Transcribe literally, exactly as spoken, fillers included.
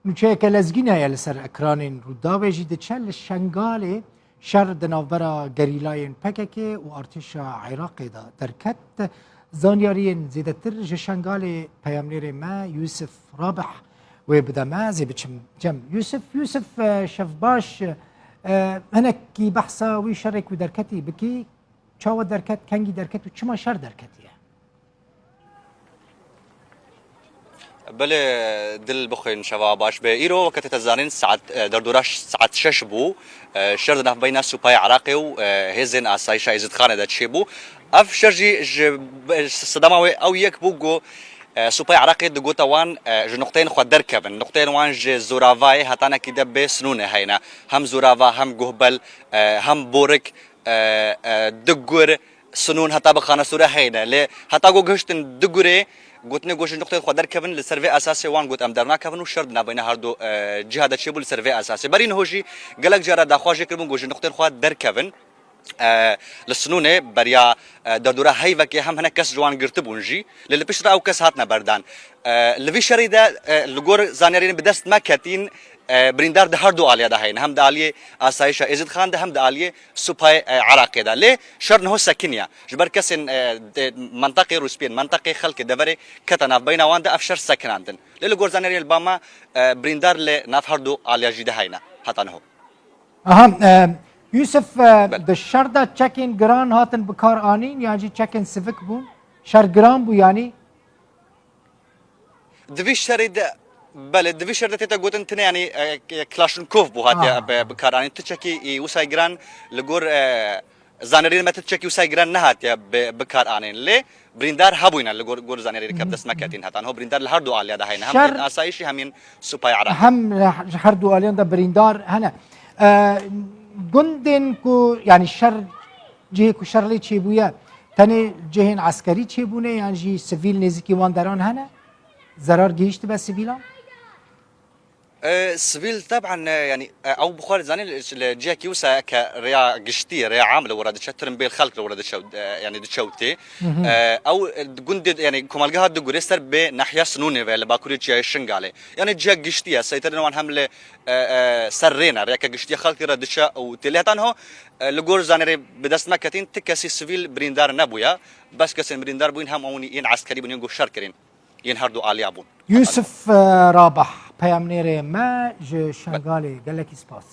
Nûçeyeke lezgîne ye li ser ekranên Rûdawê jî diçe. Li Şengalê şer di navbera gerîlayên P K K û artêşa Iraqê de derket. Zanyariyên zêdetir ji Şengalê peyamnêrê me Yusuf Rabih wê bide me. Ez ê biçim cem Yusuf. Yusuf, e, şev baş. E, hinekî behsa wî şerê ku derketî bikî, çawa derket, kengî derket û çima şer derketiye? Belê, dil bixwîn, şeva baş be. Îro weke te zanîn saet, e, derdora ş-, saet şeş bû. E, şer di navbeyna Supayê Iraqê û, e, hêzên asayişa Êzidxanê de çêbû. Ev şer jî ji, ji sedema wê ew yek bû ku, e, Supayê Iraqê digote wan, e, ji nuqteyên xwe derkevin. Nuqteyên wan ji Zoravayê hetanekî de bê Sinûnê heyne. Hem Zorava, hem Guhbel, e, hem Borik, e, e, Digur, Sinûn heta bi Xanesûre heyne. Lê heta ku gihiştin Digurê, gotinê ku ji nuqteyên xwe derkevin, li ser vê esasê wan got em dernakevin û şer di navbeyna her du, e, ciha de çêbû li ser vê esasê. Berî niho jî gelek cara daxwaz jê kiribûn ku ji nuqteyên xwe derkevin. E, li Sinûnê beriya, e, derdora heyvekê hem hinek kes ji wan girtibûn jî. Lê li pişt re ew kes hatine berdan. E, li vî şerî de, e, li gor zanyariyên bi dest me ketîn, e, birîndar di her du aliya de heyne. Hem di aliyê asayişa Êzidxan de hem di aliyê Supayê, e, Iraqê de. Lê şer niho sekiniye. Ji ber kesên, e, de, menteqê rûspiyên, menteqê xelkê deverê kete navbeyna wan de ev şer sekinandin. Lê li gor zanyariyên li ba me, e, birîndar li nav her du aliya jî de heyne heta niho. Aha, e, Yusuf, e, Belê. Di şer de çekên giran hatin bi kar anîn yan jî çekên sivik bûn? Şer giran bû yanî? Di vî şerê de, belê, di vî şerê de tête gotin tine, yanî, e, K-, Klaşnkov bû hatiye Aha. bi, bi kar anîn. Ti çekî, e, wisa giran li gor, e, zanirîn me ti çekî wisa giran nehatiye bi, bi kar anîn. Lê birîndar hebûyne li gor, gor zanirî ke bi dest me ketîn hetan. Ho birîndar li her du aliya de heyne. Hem Şer- ên asayişî hem ên Supayê Iraqê. Hem ji her du aliyan de birîndar hene. E, gundên ku, yanî şer, cihê ku şer lê çêbûye, tenê cihên eskerî çêbûne yan jî sivîl nêzîkî wan deran hene? Zerar gihîştibe sivîlan? E, sivîl, teben, e, yanî, e, ew bi xwe dizanî li, li cihekî wisa ke rêya giştî ye, rêya am li were diçe, tirimbêl xelk li were diçe, e, yanî diçe û tê. Hı hı. E, ew, e, gundê, yanî komelgeha Digurê ser bê nehiya Sinûnê ve li bakurê çiyayê Şingalê. Yanî cihek giştî ye, seyterên wan hem li, e, e, ser rê ne, rêyeke giştî ye xelkê re diçe û tê. Lê heta niho, e, li gor zanirê bi dest me ketîn, ti kesî sivîl birîndar nebûye. Bes kesên birîndar bûyîn hem ew yên eskerî bûn, yên ku şer kirîn. Yên her du aliya bûn. Yusuf, e, Rabah, peyamnêrê me ji Şengalê, gelekî spas.